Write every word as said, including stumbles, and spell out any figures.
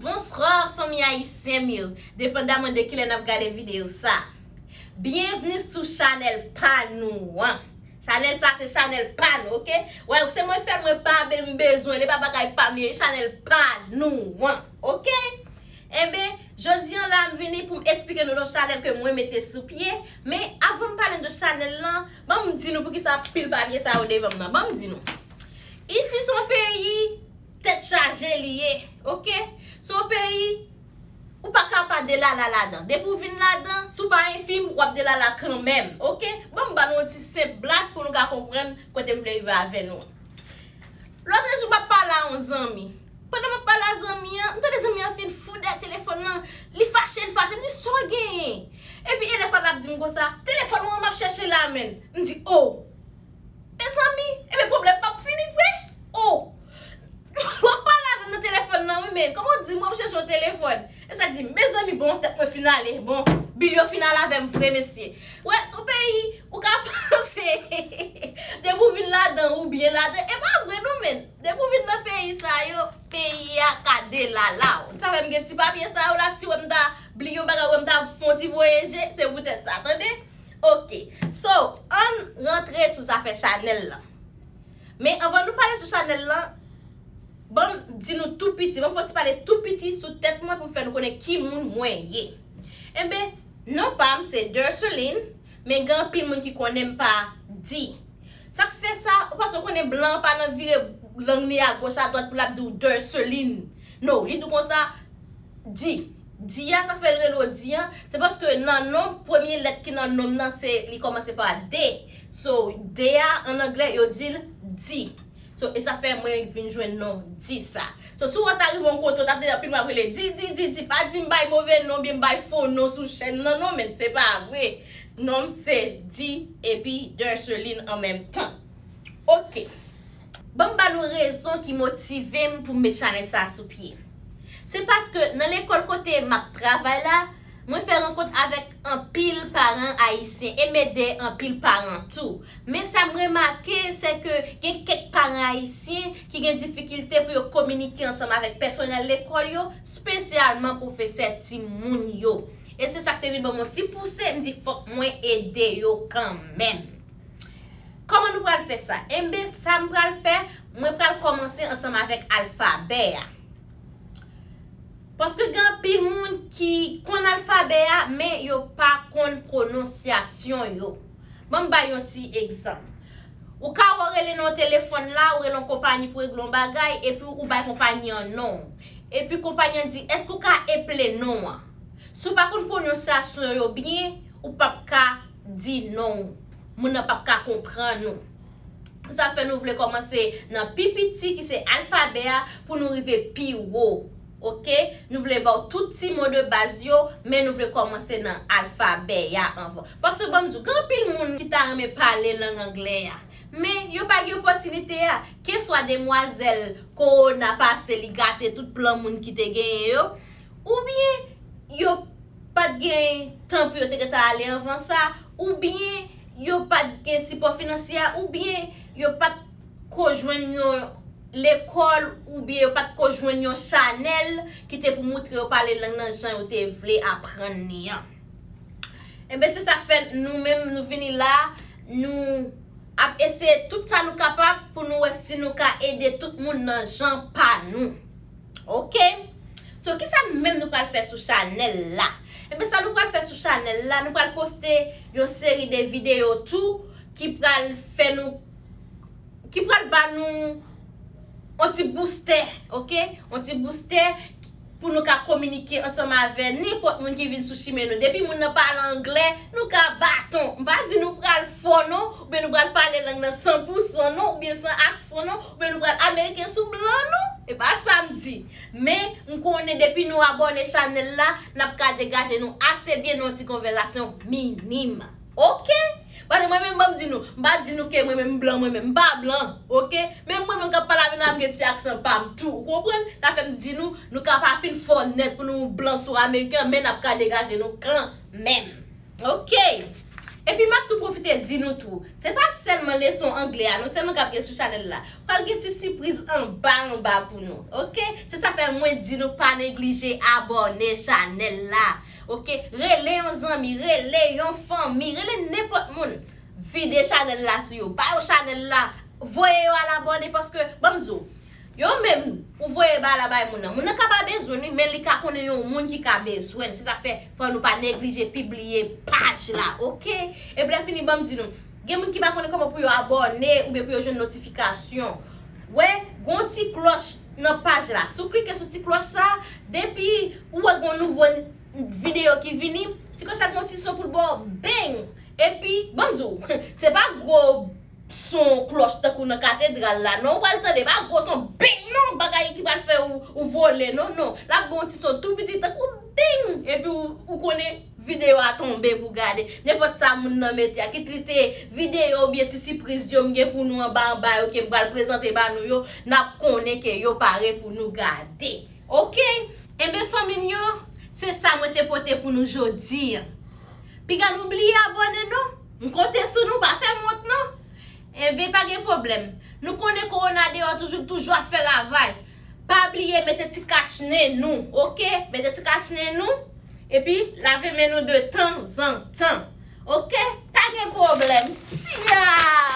Bonswa fanmi ayisyen m yo, depandaman de kilè n ap gade videyo sa. Byenvni sou chanèl pa nou an. Chanèl sa se chanèl pa nou, oke? Wè, se mwen ki fè l, mwen pa be-, m bezwen, li pa bagay pa m li ye, chanèl pa nou an, oke? Enben, jodi an la, m vini pou m esplike nou yon chanèl ke mwen mete sou pye, men avan m pale de chanèl lan, ban m di nou poukisa pil papye sa yo devan m nan, ban m di nou. Isi se yon peyi tèt chaje li ye, oke? Se yon peyi ou pa ka pa delala ladan. Depi w vin ladan, si w pa enfim, w ap delala kanmenm, oke? Ban m ba nou yon ti senp blag pou nou ka konprann kote m vle rive avè nou an. Lòt jou, m ap pale a yon zanmi. Pandan m ap pale a zanmi an, m tande zanmi an fin fou dèyè telefòn nan. Li fache, li fache. M di, "Sa w genyen?" Epi, e lè sa l ap di m konsa, "Telefòn mwen an m ap chèche la, menn." M di, "O! Mezanmi, ebyen pwoblèm p ap fini vre? O! W ap pale avè m nan telefòn nan, wi, men kòman w di m w ap chèche yon telefòn?" E sa di, "Mezanmi, bon, tèt mwen fin ale. Bon, bil yo fin ale avè m vre, mesye." Wè, se yon peyi, ou ka panse, depi w vin ladan, ou byen ladan. E pa vre non, menn. Depi w vin nan peyi sa yo, peyi a ka delala w. Sa fè m gen ti papye sa yo la, si w wè m ta bliye yon bagay, w wè m ta fè yon ti voye je, se poutèt sa, tande? Oke. So, ann rantre sou zafè chanèl lan. Men anvan nou pale sou chanèl lan, ban m di nou tou piti, ban m fè yon ti pale tou piti sou tèt mwen pou m fè nou konnen ki moun mwen ye. Enben, non pa m se Derceline, men gen anpil moun ki konnen m pa Di. Sa k fè sa, ou panse w konnen blan an pa nan vire lang li agoch adwat pou l ap di w Derceline. No, li di w konsa, Di. Di a, sa k fè l rele w Di an, se paske nan non, premye lèt ki nan non m nan, se, li kòmanse pa D. So, D a, an anglè, yo di l Di. So, e sa fè mwen vin jwenn non Di sa. So, si w ta rive yon kote, w ta tande anpil moun ap rele Di, Di, Di, Di. Pa di m bay move non, oubyen m bay fo non sou chèn nan, non, men se pa vre. Non m se Di epi Derceline an menm tan. Oke. Ban m ba nou rezon ki motive m pou m met chanèl sa sou pye. Se paske nan lekòl kote m ap travay la, mwen fè rankont avèk anpil paran ayisyen e m ede anpil paran tou. Men sa m remake, se ke gen kèk paran ayisyen ki gen difikilte pou yo kominike ansanm avèk pèsonèl lekòl yo, espesyalman pwofesè timoun yo. E se sa k te vin ban m yon ti pouse, m di fòk mwen ede yo kanmenm. Kòman nou pral fè sa? Enben, sa m pral fè, mwen pral kòmanse ansanm avèk alfabè a. Paske gen anpil moun ki konn alfabè a, men yo pa konn pwononsyasyon yo. Ban m bay yon ti egzanp. Ou ka wè w rele nan yon telefòn la, ou rele yon konpayi pou regle yon bagay, epi ou bay konpayi an non w. Epi konpayi an di, "Èske ou ka eple non an?" Si w pa konn pwononsyasyon yo byen, ou p ap ka di non w. Moun nan p ap ka konprann ou. Se sa fè nou vle kòmanse nan pi piti ki se alfabè a pou nou rive pi wo. Oke? Nou vle ba w tout ti mo de baz yo, men nou vle kòmanse nan alfabè a anvan. Paske ban m di w, gen anpil moun ki ta renmen pale lang anglè a. Men yo pa gen opòtinite a. Keswa demwazèl kowona pase li gate tout plan moun ki te genyen yo. Oubyen yo pa t gen tan pou yo te gentan ale anvan sa, oubyen yo pa t gen sipò finansyè a, oubyen yo pa t ko jwenn yon lekòl, oubyen yo pa t ko jwenn yon chanèl ki te pou moutre yo pale lang nan jan yo te vle aprann li an. Enben, se sa k fè nou menm, nou vini la, nou ap eseye tout sa nou kapab pou nou wè si nou ka ede tout moun nan jan pa nou. Oke? So, kisa nou menm nou pral fè sou chanèl la? Enben, sa nou pral fè sou chanèl la, nou pral poste yon seri de videyo tou ki pral fè nou, ki pral ba nou yon ti boustè, oke? Yon ti boustè pou nou ka kominike ansanm avè nenpòt moun ki vin sou chimen nou. Depi moun nan pale anglè, nou ka baton. M pa di nou pral fò non, oubyen nou pral pale lang nan san pou san non, oubyen san aksan non, oubyen nou pral ameriken sou blan non. E pa sa m di. Men, m konnen depi nou abòne chanèl la, n ap ka degaje nou ase byen nan yon ti konvèsasyon minim. Oke? Paske mwen menm, ban m di nou, m pa di nou ke mwen menm m blan, mwen menm m pa blan, oke? Men mwen menm k ap pale avè nou a, m gen ti aksan pa m tou, ou konprann? Sa fè m di nou, nou ka pa fin fò nèt pou nou blan sou ameriken, men n ap ka degaje nou kanmenm. Oke. Epi m ap tou pwofite di nou tou, se pa sèlman leson anglè a non sèlman k ap gen sou chanèl la. Pral gen ti sipriz anba anba pou nou, oke? Se sa fè mwen di nou pa neglije abòne chanèl la, oke? Rele yon zanmi, rele yon fanmi, rele nenpòt moun. Vide chanèl la sou yo, ba yo chanèl la, voye yo al abòne paske, ban m di w, yo menm, ou voye ba la bay moun nan. Moun nan ka pa bezwen li, men li ka konnen yon moun ki ka bezwen l. Se sa k fè, fò nou pa neglije pibliye paj la, oke? Epi lè fini, ban m di nou, gen moun ki pa konnen kòman pou yo abòne oubyen pou yo jwenn notifikasyon. Wè, gon ti klòch nan paj la. Si w klike sou ti klòch sa, depi ou wè gon nouvo videyo ki vini, ti klòch la gon ti son pou l ba w beng. Epi, ban m di w, se pa gwo son klòch tankou nan katedral la non ou pral tande, pa gwo son beng non, bagay ki pral fè ou, ou vole non, non. L ap ba w ti son tou piti tankou ding, epi ou, ou konnen videyo a tonbe pou gade. Nenpòt sa moun nan mete a, kit li te videyo oubyen ti sipriz yo m gen pou nou anba anba yo ke m pral prezante ba nou yo, n ap konnen ke yo pare pou nou gade. Oke? Enben fanmi m yo, se sa mwen te pote pou nou jodi a. Piga nou bliye abòne non. M konte sou nou, pa fè m wont non. Enben pa gen pwoblèm. Nou konnen kowona deyò toujou, toujou ap fè ravaj. Pa bliye mete ti kach nen nou, oke? Mete ti kach nen nou. Epi lave men nou de tanzantan. Oke? Pa gen pwoblèm. Tchia!